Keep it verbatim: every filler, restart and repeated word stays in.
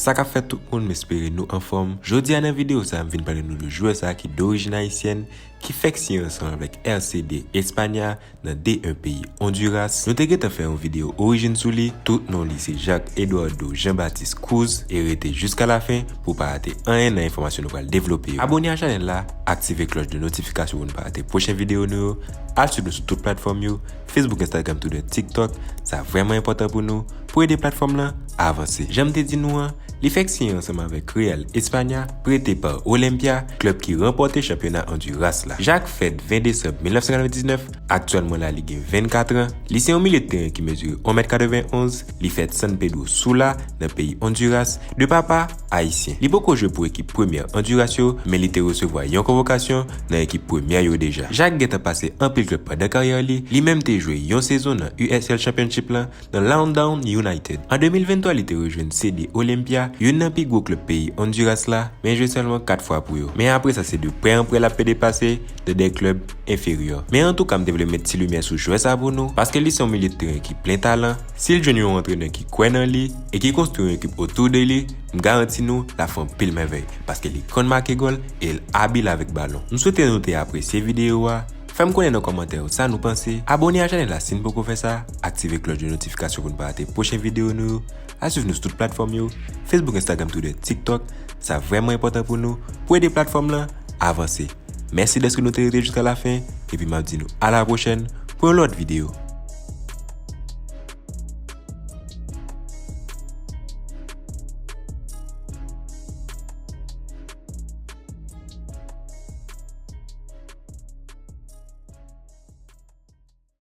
Sa k ap fèt tout moun, m espere nou anfòm. Jodi a nan videyo sa a, m vin pale nou de jwè sa a ki dorijin ayisyèn, ki fèk siyen ansanm avèk R C D España nan D un peyi Honduras. Nou te gentan fè yon videyo orijin sou li. Tout non li se Jacques Eduardo Jean Baptiste Cruz e rete jiska lafen pou w pa rate anyen nan enfòmasyon nou pral devlope yo. Abone a chanèl la, aktive klòch de notifikasyon pou n pa rate pwochen videyo nou yo. Al swiv nou sou tout platfòm yo, Facebook, Instagram, Twitter, TikTok. Sa vrèman enpòtan pou nou, pou ede platfòm lan avanse. Jan m te di nou an, li fèk siyen ansanm avèk Real España, prete pa Olimpia, klèb ki ranpòte chanpyona Honduras la. Jacques fèt ven desanm mil nèf san katrevendiznèf, aktyèlman la li gen vennkat an. Li se yon milye de teren ki mezire yon mèt katrevenonz, li fèt San Pedro Sula, nan peyi Honduras, de papa ayisyen. Li poko jwe pou ekip premyè Honduras yo, men li te resevwa yon konvokasyon nan ekip premyè yo deja. Jacques gentan pase anpil klèb pandan karyè li, li menm te jwe yon sezon nan U S L Championship lan, nan Loudoun United. An de mil venntwa, li te rejwenn C D Olimpia, youn nan pi gwo klèb peyi Honduras la, men jwe sèlman kat fwa pou yo. Men apre sa, se de prè an prè l ap pede pase nan de klèb enferyè. Men antouka, m te vle met ti limyè sou jwè sa pou nou, paske li se yon milye de teren ki plen talan. Si l jwenn yon antrenè ki kwè nan li e ki konstwi yon ekip otou de li, m garanti nou l ap fè anpil mèvèy, paske li konn make gòl e l abil avèk balon. M swete nou te apresye videyo a. Fè m konnen nan kòmantè yo sa nou panse. Abone a chanèl la si n poko fè sa. Aktive klòch de notifikasyon pou n pa rate pwochen videyo nou yo. Al swiv nou sou tout platfòm yo, Facebook, Instagram, Twitter, TikTok. Sa vrèman enpòtan pou nou, pou ede platfòm lan avanse. Mèsi dèske nou te rete jiska lafen, epi m ap di nou a la pwochèn pou yon lòt videyo.